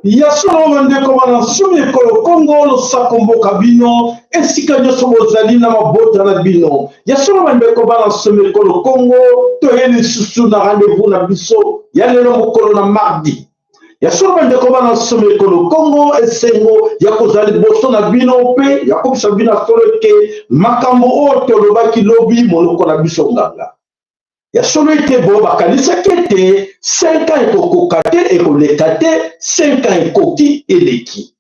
Ya solo bandeko bana nsomi ekolo Kongo, losako mboka bino esika nyonso bozali na mabota na bino. Ya solo bandeko bana nsomi ekolo Kongo, toye lisusu na rendez-vous na biso ya lelo mokolo na mardi. Ya solo bandeko bana nsomi ekolo Kongo, esengo ya kozala liboso na bino mpe ya kobisa bino ya solo ete makambo oyo tolobaki lobi monoko na biso nganga. Ya solo ete bo bakanisaki ete 5 ans ekokoka te, ekoleka te, 5 ans ekoki eleki.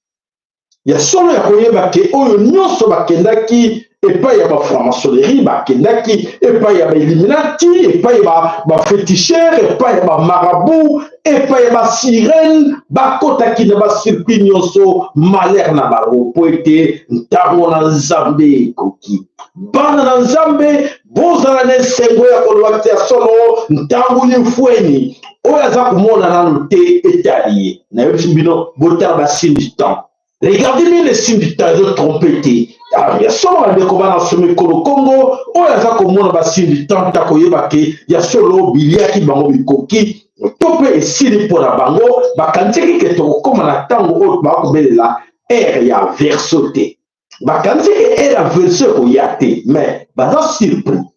Ya solo ya koyeba ke oyo nyonso bakendaki epai ya bafranc-maçonnerie, bakendaki epai ya bailluminati, epai ya bafeticheur, epai ya bamarabout, epai ya basirene, bakotaki na bacircuit nyonso, malheur na bango, mpo ete ntango na Nzambe ekoki. Bana na Nzambe, bozala na esengo ya koloba te ya solo, ntango yimfweni oyo aza komona nano te etali ye. Nayebisi bino, botala basigne du temps, regardez bien les signes du temps, ezotrompe te. Ya solo bandeko bana somi ekolo Kongo, oyo aza komona basigne du temps, ta koyeba ke ya solo biliaki bango bikoki to mpe esili mpo na bango. Bakanisaki ke tokokóma na ntango oyo bakobelela ère ya Verseau te, bakanisi ke ère ya Verseau ekoya te, mais baza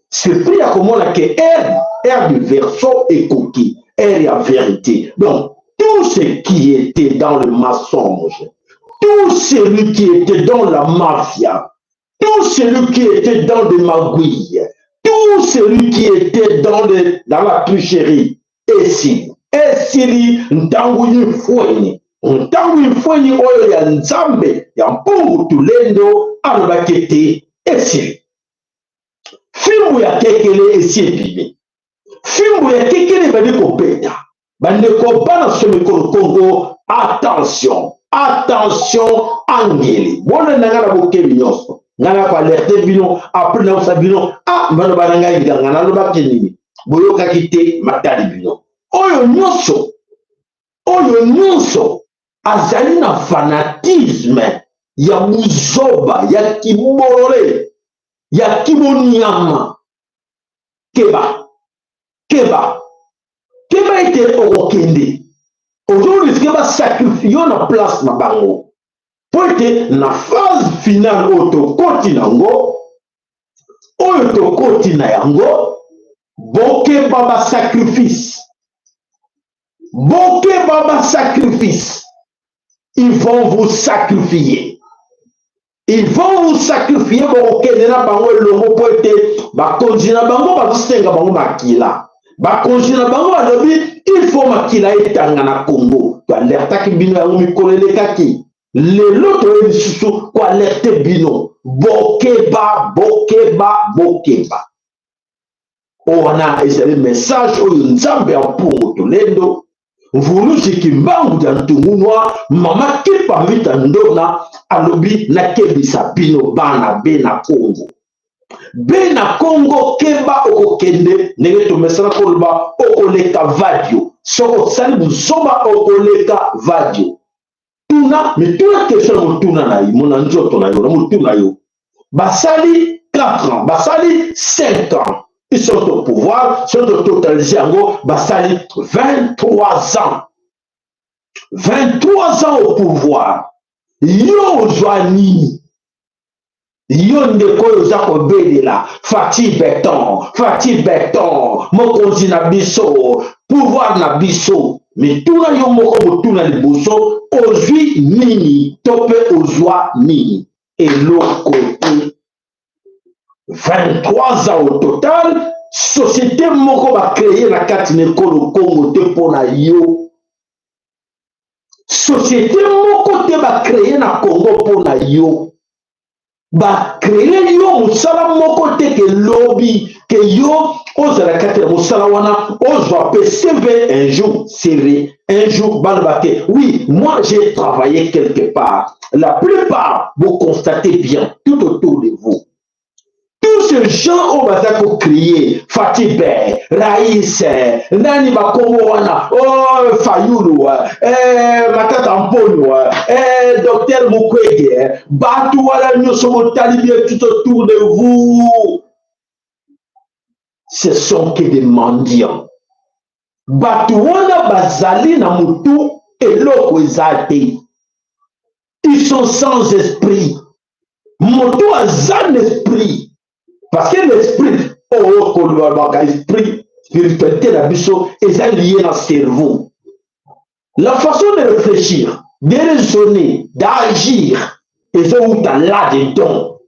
surpris ya komona ke ère du Verseau ekoki, ère ya vérité. Donc tout ce qui était dans le mensonge, tout celui qui était dans la mafia, tout celui qui était dans des magouilles, tout celui qui était dans la tricherie, esili, esili. Ntango yifweni, ntango yifweni oyo ya Nzambe ya mpungu tulendo alobaki ete esili, fimbu ya kekele esi ebimi, fimbu ya kekele ebandi kobeta. Bandeko bana somikolo Kongo, attention, attention, angeli bolenda ngai na bokebi nyonso. Ngai na koalerte bino, après nakosa bino, ah, baloba na ngai nganga nalobaki nini, boyokaki te, matali bino. Oyo nyonso, oyo nyonso azali na fanatisme ya buzoba, ya kibolole, ya kibonyama, keba, keba, keba ete okokende ozorisquer basacrifier yo na place na bango, mpo ete na phase finale oyo tokoti nango, oyo tokoti na yango, bokeba basacrifice, bokeba basacrifice. Ils vont vous sacrifier, ils vont vous sacrifier. Bokokende na bango elongo, mpo ete bakonzi na bango bazosenga bango makila. Bakonzi na bango balobi il faut makila etanga na Congo. Toalertaki bino yango mikolo elekaki, lelo toye lisusu koalerter bino: bokeba, bokeba, bokeba. Oyo wana ezali message oyo Nzambe ya mpungu tolendo, Mvuluzi Kimbangu ya Ntungunwa, Mama Kipa Vita Ndona alobi nakebisa bino bana be na Kongo, be na Kongo, keba, okokende ndenge tomesana koloba, okoleka vadio. Soki osali buzoba, okoleka vadio. Tuna mituna, question na motuna na ye, mona nzoto na yo na motuna yo. Basali 4 ans, basali 5 ans, ils sont au pouvoir, sont totalisé yango basali 23 ans, 23 ans au pouvoir. Yo ozwa nini? Yo ndeko oyo oza kobelela Fatshi béton, Fatshi béton, mokonzi na biso, pouvoir na biso, mituna yo moko motuna liboso: ozwi nini to mpe ozwa nini? Eloko te. 23 ans au total, société moko bacréer na kati na ekolo Kongo te mpo na yo, société moko te bacréer na Kongo mpo na yo, bacréer yo mosala moko te ke lobi ke yo ozala kati na mosala wana, ozwa mpe CV un jour, CV un jour, baloba te: oui, moi j'ai travaillé quelque part. La plupart, vous constatez bien tout autour de vous, tous ces gens oyo baza kocrier Fatshi bé, Raïs nani, bakombo wana, oh, Fayulu, eh, Matata Mponyo, eh, docteur Mukwege, bato wana nyonso botali bien tout autour de vous. Ce sont que des mendiants. Bato wana bazali na mutu eloko eza te. Ils sont sans esprit. Moto aza na esprit. Parce que l'esprit, oyo kolobaka esprit, spiritualité na biso eza lié na cerveau. La façon de réfléchir, de raisonner, d'agir, ezowuta là-dedans.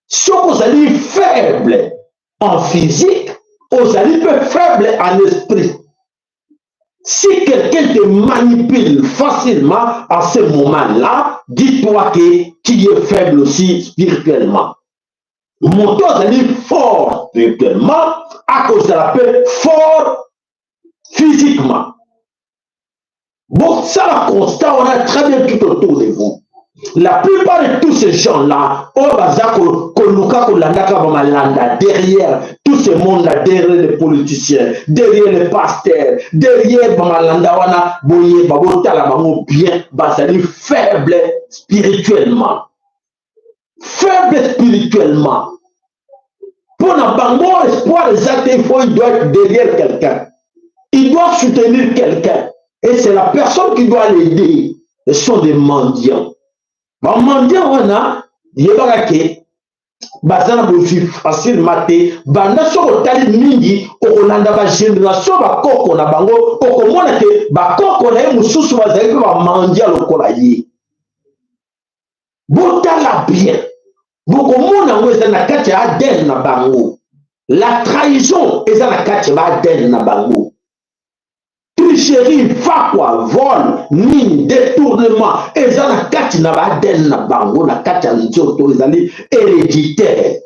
Soki ozali faible en physique, ozali mpe faible en esprit. Si quelqu'un te manipule facilement à ce moment-là, dis-toi que tu es faible aussi spirituellement. Moto azali fort spirituellement, akozala mpe fort physiquement. Bosala constat wana très bien tout autour de vous. La plupart de tous ces gens-là, oyo baza koluka kolandaka bamalanda derrière tout ce monde-là, derrière les politiciens, derrière les pasteurs, derrière bamalanda wana, boyeba botala bango bien, bazali faible spirituellement. Faible spirituellement. Mpo na bango espoir eza te, il faut, il doit être derrière quelqu'un. Il doit soutenir quelqu'un. Et c'est la personne qui doit l'aider. Ce sont des mendiants. Bamendiants wana, yebaka ke baza na bozwi facilement te. Banda soki otali mingi, okolanda bagénération bakoko na bango, okomona ke bakoko na ye mosusu bazali mpe bamendiants lokola ye. Botala bien, bokomona yango eza na kati ya ADN na bango. La trahison eza na kati ya ba ADN na bango. Tricherie, fakwa, vol, nini, détournement eza na kati na ba ADN na bango, na kati ya nzoto, ezali héréditaire.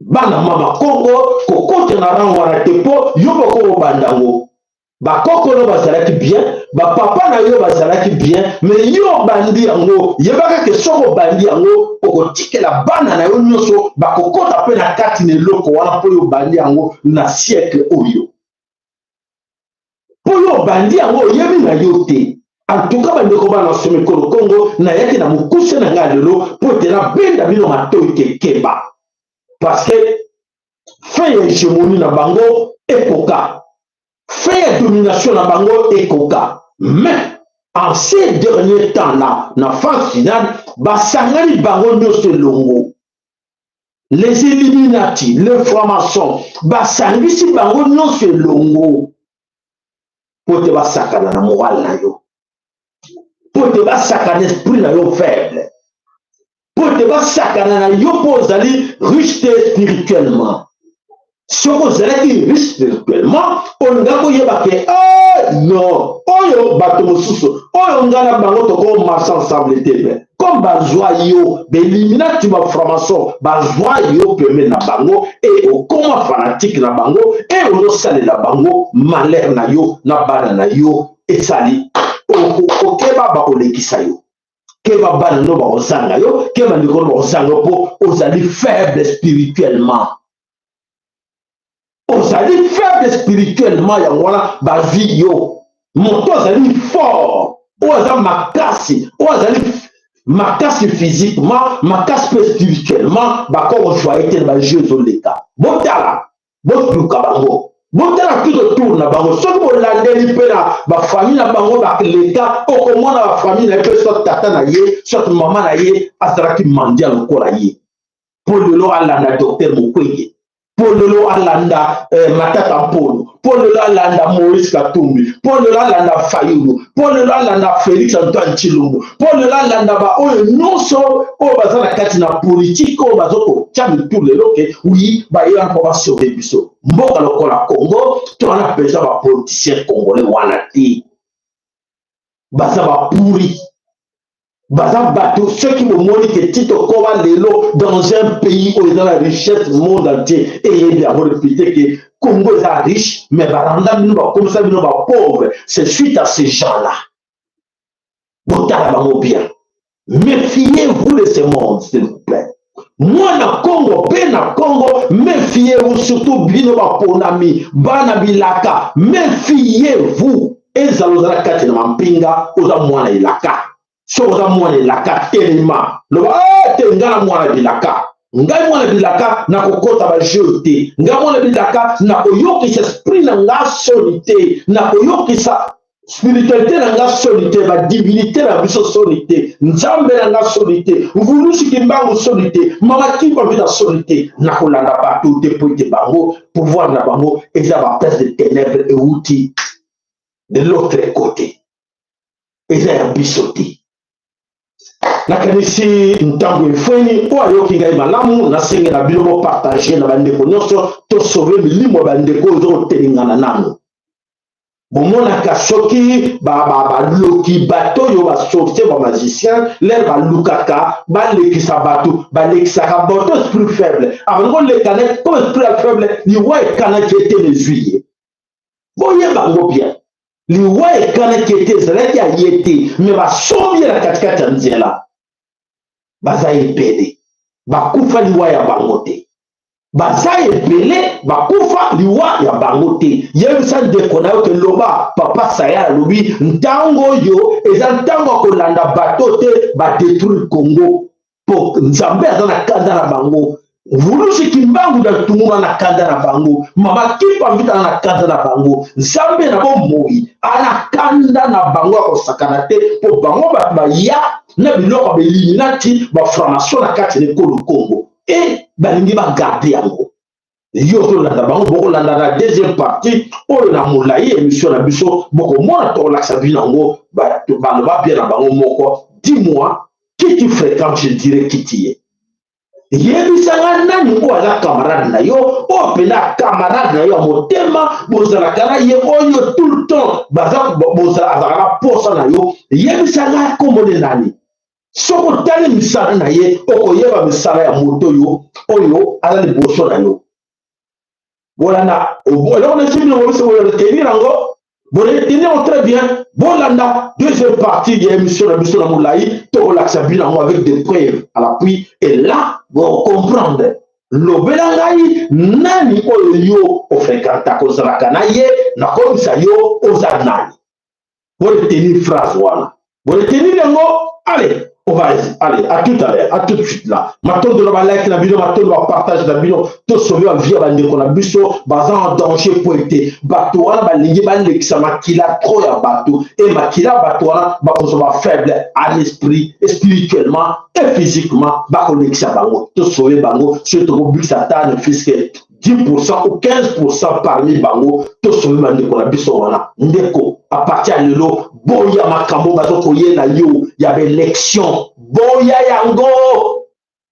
Bana mama Kongo, kokota na rang wana te, mpo yo moko obanda yango. Bakoko no bazalaki bien, bapapa na yo bazalaki bien, mais yo obandi yango. Yebaka ke soki obandi yango, okotikela bana na yo nyonso, bakokota mpe na kati na eloko wana, mpo yo obandi yango na siècle oyo, mpo yo obandi yango, oyebi na yo te. En tout cas, bandeko bana Somekolo Kongo, nayaki na mokuse na ngai lelo mpo ete nabenda bino matoi ke keba, parce que fin ya hégémonie na bango ekoka, fin ya domination na bango ekoka. Mais en ces derniers temps là, na phase finale, basangani bango nyonso elongo, les Illuminati, les francs-maçons, basangisi bango nyonso elongo mpo te basakana na morale na yo, mpo te basakana esprit na yo faible, mpo te basakana na yo mpo ozali riche te spirituellement. Soki ozalaki riche spirituellement, olinga koyeba ke ah, non, oyo bato mosusu oyo ngai na bango tokomarche ensemble te. Mais comme bazwa yo, bailluminati, bafranc-maçon bazwa yo pembeni na bango e okóma fanatique na bango e ozosalela bango, malheur na yo na bana na yo esali. Okeba, bakolekisa yo. Keba, bana no bakozanga yo. Keba, ndeko no bakozanga yo, mpo ozali faible spirituellement. Ozali faible spirituellement, yango wana bazwi yo. Moto azali fort, oyo aza makasi, oyo azali makasi physiquement, makasi mpe spirituellement, bakokozwa ye te na bajeu ezoleka. Botala, boluka bango, botala tout autour na bango. Soki bolandeli mpe na bafamille na bango baleka, okomona bafamille na ye mpe, soit tata na ye, soit mama na ye azalaki mendiant lokola ye. Mpo lelo alanda docteur Mukwege, mpo lelo alanda Matata Mpolo, mpo lelo alanda Moïse Katumbi, mpo lelo alanda Fayulu, mpo lelo alanda Félix Antoine Tshilombo, mpo lelo alanda baoyo nyonso oyo baza na kati na politike, oyo baza kotya mitu lelo ke oui, baye wana mpo basauve biso. Mboka lokola Congo, to wana mpenza bapoliticien congolais wana te, baza bapourri, baza bato. Soki bomoni ke ti tokóma lelo dans un pays oyo eza na richesse, monde entier eyebi yango réputé ke Congo eza riche, mais baranda bino, bakomisa bino bapauvre, c'est suite à ces gens là. Botala bango bien, méfiez-vous de ce monde, s'il vous plaît. Mwana Congo mpe na Congo, méfiez-vous, surtout bino baponami, bana bilaka, méfiez-vous. Ezala ozala kati na mampinga, oza mwana elaka. Soki oza mwana elaka, telema, loba: "Ah, te, nga na mwana bilaka." Ngai mwana bilaka nakokota ba jeu te. Ngai mwana bilaka nakoyokisa esprit na nga soni te, nakoyokisa spiritualité na nga soni te, ba divinité na biso soni te, Nzambe na nga soni te, Mvuluzi Kimbangu soni te, Mama Kimpa Vita soni te. Nakolanda bato te mpo ete bango pouvoir na bango eza ba place de ténèbres euti de l'autre côté, eza ya biso te. Nakanisi ntango efweni oyo ayoki ngai malamu. Nasengi na bino bopartage na bandeko nyonso, tosauve milimo ya bandeko oyo ezokotelengana nano. Bomonaka soki baloki bato oyo basorcier, bamagicien, lere balukaka balekisa bato, balekisaka bato esprit faible abandi koleka na ko esprit ya faible, liwa ekanaki ete nezwi ye. Boyeba yango bien, liwa ekanaki ete ezalaki ya ye te, me basombi ye na katikati ya nzela. Baza ebele bakufa liwa ya bango te, baza ebele bakufa liwa ya bango te. Yebisa ndeko na yo ke loba papa Saya alobi ntango oyo eza ntango ya kolanda bato te badetruire Congo, mpo Nzambe aza na kanda na bango. Vulusi Kimbangu na Tunguna na kanda na bango, Mama Kimpa Vita na kanda na bango, Nzambe na bomoi ana kanda na bango ya kosakana te, mpo bango bato baya na biloko ya beliminati, bafranmason na kati na ekolo Kongo, e balingi bagarde yango. Yo ozolanda bango, bokolanda na deuxième partie oyo na molai émission na biso, bokomona tokolakisa bino yango. Bato baloba bien na bango moko: dis-moi qui tu fréquente, je dirais qui tu es. Yebisa nga nani oyo aza camarade na yo, oyo mpena camarade na yo ya motema, bozalaka na ye oyo tout le temps bozala, azalaka na posa na yo. Yebisa nga nkombo nde nani. Soki otali misala na ye, okoyeba misala ya moto oyo oyo aza liboso na yo. Bolanda eloko na esili biso, boretenir yango, boretenir yango très bien. Bolanda deuxième partie ya émission na biso na molai, tokolakisa bino yango avec des preuves à l'appui, et là bocomprendre. Lobela ngai nani oyo yo ofréquentaka, ozalaka na ye, nakomisa yo oza nani. Boretenir phrase wana, boretenir yango. Allez, on va aller à tout à l'heure, à tout de suite là. Matondo na balike na bino, matondo bapartage na bino. Tosauve bavie ya bandeko na biso baza en danger, po ete bato wana balingi balekisa makila trop ya bato, e makila bato wana bakozwa bafaible à l'esprit, spirituellement et physiquement, bakolekisa bango. Tosauve bango. Soki tokobikisa ata ne fût-ce que 10% ou 15% parmi bango, tosauve bandeko na biso wana. Ndeko, à partir ya lelo, boya makambo bazokoyela yo ya baélection, boya yango,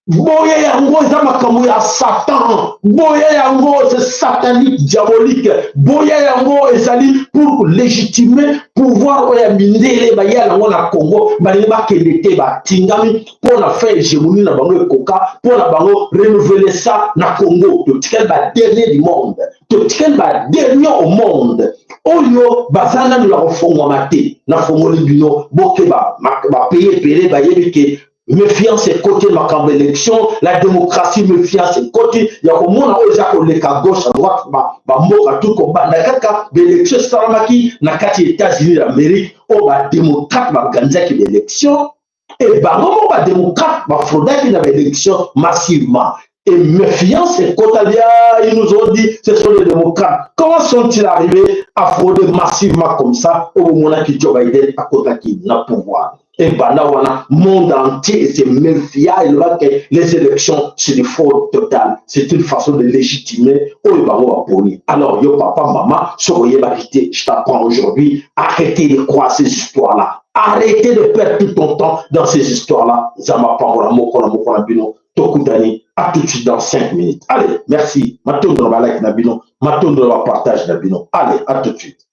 boya yango, eza makambo ya Satan. Boya yango, c'est satanique, diabolique. Boya yango, ezali pour légitimer pouvoir oyo ya mindele baya yango na Congo. Balingi bakende te, batingami mpo na fin hégémonie na bango ekoka, mpo na bango renouveler ça na Congo. Totikali badernier du monde, totikali badernier au monde oyo baza nanu ya kofongwama te. Nafongoli bino, bokeba. Bapays ebele bayebi ke méfiance ekoti makambo élection, la démocratie, méfiance ekoti ya komona oyo eza koleka gauche à droite. Bamboka tu, kobanda kaka baélection esalamaki na kati ya États-Unis d'Amérique, oyo badémocrate baorganizaki baélection, e bango moko badémocrate bafraudaki na baélection massivement, et méfiance ekotali. Ils nous ont dit: ce sont les démocrates, comment sont-ils arrivés à frauder massivement comme ça? Oyo bomonaki Joe Biden akotaki na pouvoir, ebanda wana monde entier se méfia, elobaki les élections, c'est du fraude totale, c'est une façon de légitimer oyo bango baponi. Alors yo papa, mama, soki oyebaki te, je t'apprends aujourd'hui: arrêtez de croire ces histoires là, arrêtez de perdre tout ton temps dans ces histoires là. Nzambe apambola moko na moko na bino. Tokutani à tout de suite dans 5 minutes. Allez, merci. Matondo na balike na bino, matondo na bapartage na bino. Allez, à tout de suite.